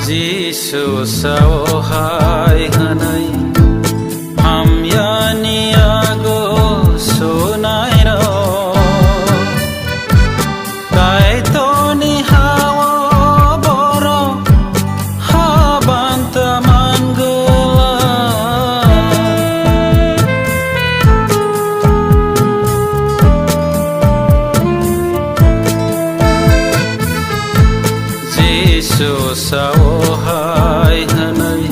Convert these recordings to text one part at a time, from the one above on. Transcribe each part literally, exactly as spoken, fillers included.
Jisu sao hai hwnwi, hamyani yago sunairok, Kaitorni hao borok habanta mangwlak. Jisu sao hai hwnwi,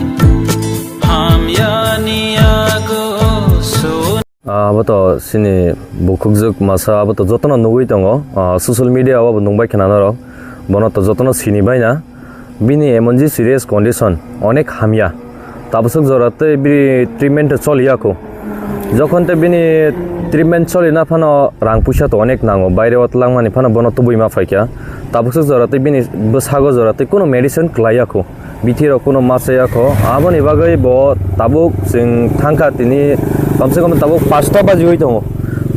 hamyani yago sun- Ah, abo to chini bukhukjwk masa, abo to jotono nugwi tongo. Ah, social media o bo nungbai khna norok. Bono to jotono sini baina. Bini emon ji serious condition, onek hamya. Tabaswk jora tei bini treatment choliya kho. Jokhon tei bini treatment cholina phano rang puisa to onek nango, baire o twlangmani phano bono tubui ma phaikha. Tabaswk jora tei bini bwsago jora tei kunu medicine kwlaiya kho. Bithi rok kunu ma chaya kho. Aboni bagwi bo tabuk chwng thangkha tini, komse kom tabuk pasta bajiwi tongo.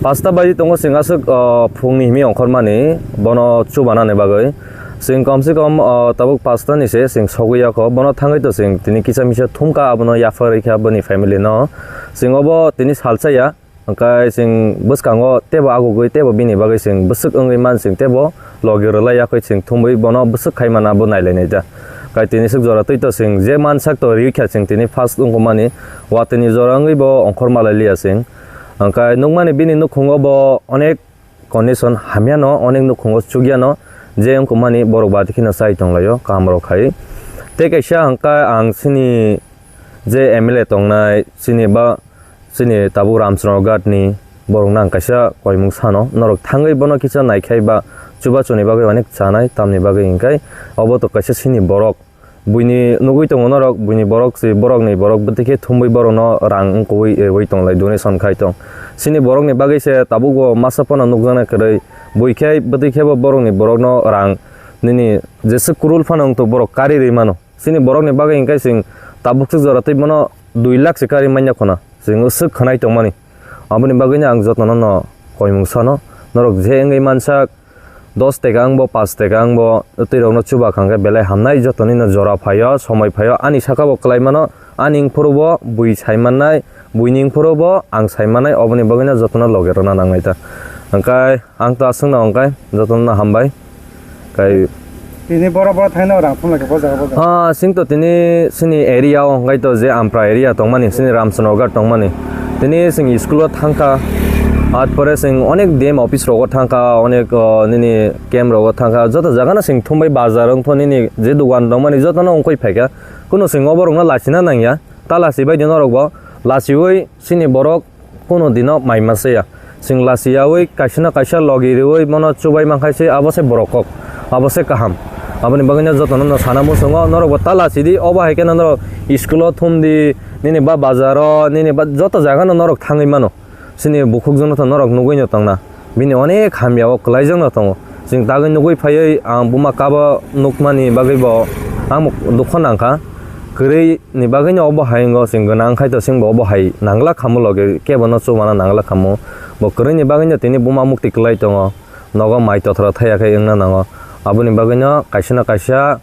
Pasta baji tongo chwng aswk, ah, phungni himi ongkhormani bono chubanani bagwi. Chwng komse kom, ah, tabuk pasta ni se chwng sogwi ya kho. Bono thangwi to chwng tini kisa misa thumkha, abono yapharwi kha boni family no. Chwng obo tini salsa ya. Hwnkhe chwng bwskango teibo agugwi teibo bini bagwi chwng bwswk wngwi man chwng teibo logi rwlai yakwi chwng thumwi bono bwswk khai mana bo nailainai da. Hwnkhe tini swk jora twi to chwng je mansak to riwi kha chwng tini first wngkukmani watwini jora wngwi bo ongkhor malai liya chwng. Hwnkhe nukmani bini nukhungo bo onek condition hamyano, onek nukhungo chukyano je wngkukmani borok bati kheno chai tonglaio kahamrok khai. Tei kaisa hwnkhe ang chini je M L A tongnai chini ba Chini tabuk Ramchandra Ghat ni borok nang kaisa koimung sano norok thangwi bono kisa naikhai ba chubachuni bagwi onek chanai tamni bagwi hinkhe obo to kaisa chini borok buini nugwi tongo norok buini borok si borok ni borok bwtwi khe thumwi borok no rang wngkukwi rwi tonglai donation khai tong chini borok ni bagwi se tabuk bo masa phano nukjaknai kwrwi bui khe bwtwi khe bo borok ni borok no rang nini jeswk kwrwl phano wngtong borok kari rwi mano. Chini borokni bagwi hinkhe chwng tabuk swk jora twi bono dui lakh se kari manya khuna. Chwng swk khwnai tongmani. Aboni bagwino ang jotono no koimung sano. Norok je wngwi mansak dos teka wngbo, paanch teka wngbo, twi rokno chuba kha hwnkhe belai hamnai jotonino jora phaio, somoi phaio. Ani sakabo kwlai mano, ani wngphuru bo bui sai mannai, buini wngphuru bo ang sai mannai, oboni bagwino jotono loge rwna nangnai ta. Hwnkhe Ang to aswkno hwnkhe jotono hambai. Kai Tini boro boro thaino rang thumlai khe bo jaga bo jaga. Ah, sing to tini sini area o hwnkhe to je Ampra area tongmani, sini Ramchandra Ghat tongmani. Tini sing school o thangkha, at pore sing onek D M office rogo thangkha, onek, oh, nini camp rogo thangkha, joto jaga no sing thumbai bazar wngkho nini je dogan tongmani jotono wngkoi phaikha. Kuno sing oborokno lachina nangya, ta lachibai di norokbo, lachiwi Chini borok kunu dino mai masa ya. Chwng lachiyaui kaisa na kaisa logi riui bono chubai mankhai se abo se borok kok. Abo se kaham. Aboni bagwino jotono no sana muchungo norok bo ta lachidi obo hai kheno norok school o thumdi nini ba bazar o nini ba joto jaga no norok thangwi mano. Chini bukhuk jono to norok nugui no tongna. Bini onek hamya o kwlaijakno tongo. Chwng dagwi nugui phaiwi ang buma kabo nukmani bagwi bo ang dukho nangkha. Kwrwi ni bagwino obo hai wngo chwng gwnang khai to chwngbo obo hai nangla khamu logi kebo no chumana nangla khamu. Bo kwrwi ni bagwino tini buma mukti kwlai tongo. Nogo mai tothra thaya khe wngna nango. Aboni bagwino kaisa na kaisa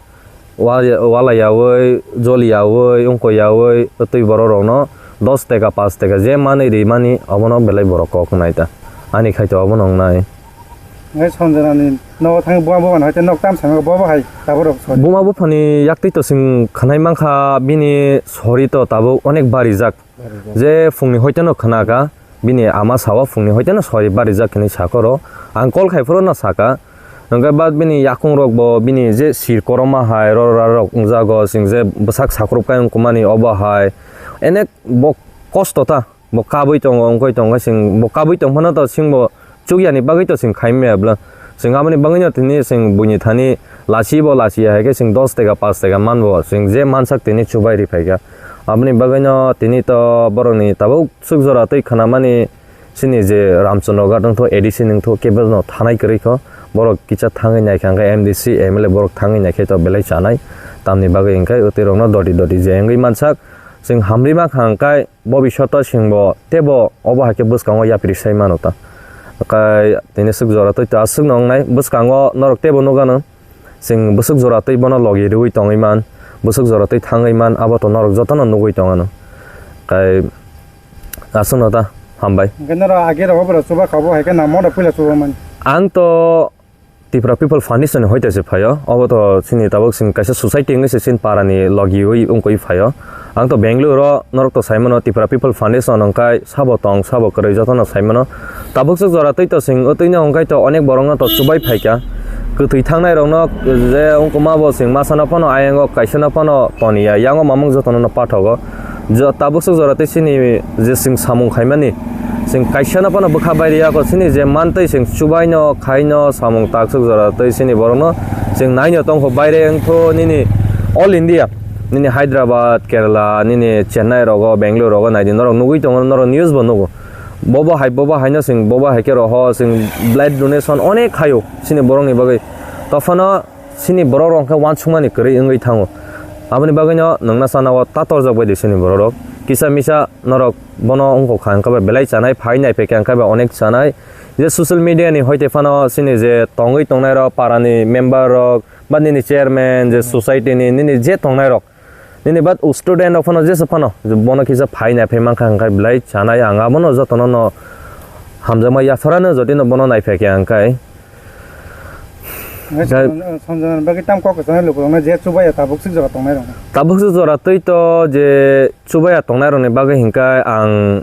Wa-, walayaui, joliyaui, wngkoiyaui, twi borok rokno dos teka, paanch teka je manwi rimani, obono belai borok kok wngnai ta. Ani khai to obono wngnai. Ngai Sanjana ni nogo thang buma buphani hoite nok tam sano bobo hai tabuk rok sori. Buma buphani yaktwi to chwng khwnai mankha, bini sori to tabuk onek barijak. Je phungni hoiteno khwnaka, bini ama sao phungni hoiteno sori barijak hinwi sakoro. Ang call khai phuru no saka. Hwnkhe ba bini yakung rok bo bini je sir koroma hai ro ra rok wngjago, chwng je bwsak sakrupkai wngkukmani obo hai. Enek bo kosto ta, bo kabui tongo, wngkoi tongo, chwng bo kabui tongphano to chwngbo Chukya ni bagwi to chwng khai maya bwla. Chwng aboni bagwi no tini chwng buini thani lachi bo lachi ya hai khe chwng dos teka paanch teka man bo chwng je mansak tini chubai ri phai kha. Aboni bagwi no tini to borok ni tabuk chuk jora twi khna mani chini je Ramchandra Ghat wngtho A D C ni wngtho kebo no thanai kwrwi kho. Borok kisa thangwi nai kha hwnkhe M D C, M L A borok thangwi nai khe to belai chanai. Tamni bagwi hwnkhe twi rok no doti doti je wngwi mansak. Chwng hamri ma kha hwnkhe bobishoto chwngbo teibo obo hai khe bwskango yapri sai mano ta. Hwnkhe tini swk jora twi ta swk no wngnai bwskango norok teibo nukgano. Chwng bwswk jora twi bono logi rwui tongwi man. bwswk jora twi thangwi man, abo to norok jotono nugwi tong ano. Kai aswkno ta hambai. Hwnkhe norok age rogo bwrwi chuba kha bo, hai khe namo da puila chuba mani. Ang to Tipra People Foundation ni hoite se phaio. Obo to chini tabuk chini kaisa society wngwi se chini para ni logi ui wngkoi phaio. Ang to Bangalore o norok to sai mano Tipra People Foundation wngkai sabo tong sabo kwrwi jotono sai mano. Tabuk se jora twi to chwng o twi no wngkai to onek borok no to chubai phaikha. Kwthwi thangnai rok no je wngkoma bo chwng masa no phano ayang o kaisa no phano toni ya, yang o mamung jotono no pathogo. Jo-, tabuk se jora twi chini je chwng samung khaimani, chwng kaisa no phano bwkha bai riyakho, chini je mantwi chwng chubaino, khaino, samung takswk jora twi chini borokno chwng naino tongkho, baire wngkho nini all India, nini Hyderabad, Kerala, nini Chennai rogo, Bangalore rogo naidi, norok nugwi tongo, norok news bo nugo. Bobo hai, bobo haino chwng, bobo hai khe roho chwng blood donation onek khaio chini borokni bagwi. Tophano chini borok rok khe uansukmani kwrwi wngwi thango. Aboni bagwino nwngna sana o ta torjak bai di chini borok rok. Kisa misa norok bono wngkha hwnkhe bai belai chanai, phai nai phaikha hwnkhe bai onek chanai. Je social media ni hoite phano chini je tongwi tongnai rok, para ni member rok, ba nini chairman, je society ni nini je tongnai rok, nini bad u student rok phano jesa phano je bono kisa phai nai phai mankha hwnkhe belai chanai, ang abono jotono no hamjakma yapharano jotino bono nai phaikha hwnkhe. Jai- Sonjana bagwi tam kok kwchangni lukurokno je chubaya tabuk sik jora tongnai rokno. Tabuk sik jora twi to je chubaya tongnai rokni bagwi hinkhe ang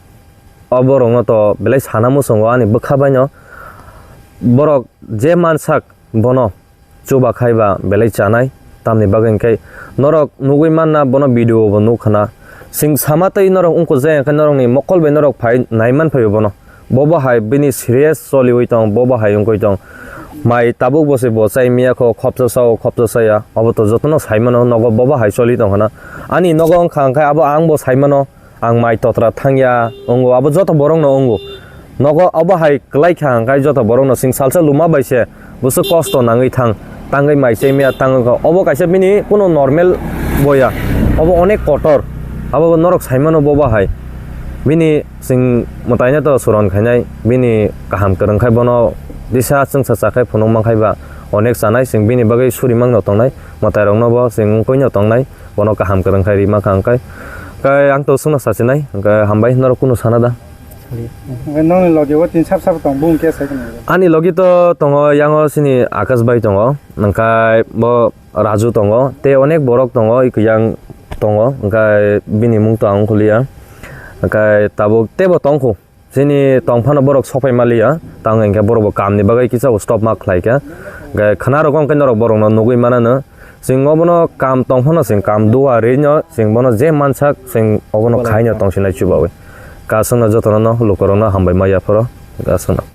o borokno to belai sana muchungo ani bwkha baino. Borok je mansak bono chuba khai ba belai chanai, tamni bagwi hinkhe norok nugwi manna bono video bo nukkhana. Sing sama tei norok wngkuk jai hinkhe norokni mokol bai norok phai nai man phaio bono. Bobo hai bini serious choliwi tong, bobo hai wngwi tong. Mai tabuk bo se bo chai miya kho, khopsa sao, khopsa saya. Obo to jotono sai mano, nogo bobo hai choli tong khana. Ani nogo wngkha hwnkhe abo ang bo sai mano, ang mai totra thangya, wngo, abo joto borokno wngo. Nogo obo hai kwlai kha hwnkhe joto borokno sing salsa luma bai se bwswk kosto nangwi thang, tangwi mai chai miya tangwi kha. Obo kaisa bini kuno normal boya, obo onek kotor. Abo norok sai mano bobo hai. Bini Chwng mwtaino to suron khainai, bini kaham kwrwng khai bono disa chwngsa chakhai phunuk mankhai ba onek chanai, chwng bini bagwi suri mangno tongnai, mwtairokno bo chwng wngkoi no tongnai, bono kaham kwrwng khai rima kha hwnkhe. Hwnkhe ang to chwngno sachinai, hwnkhe hambai norok kunu sana da. Hwnkhe nokni logi o tin sap sap tong, bung khe sai khna. Ani logi to tongo, yango chini Akash bai tongo, hwnkhe bo Raju tongo, tei onek borok tongo, yang tongo, hwnkhe bini mung to ang ongkhuliya. Hwnkhe tabuk teibo tongkhu. Chini tongphano borok sopai maliya, tang hwnkhe borok bo kamni bagwi kisa bo stop ma khlaikha. Hwnkhe khna rok hwnkhe norok borokno nugwi manano. Chwng obono kam tongphano chwng kam duarino chwng bono je mansak chwng obono khaino tongsinai chubawi. Kasungno jotono no lukurokno hambai ma yapharo. Kasungno.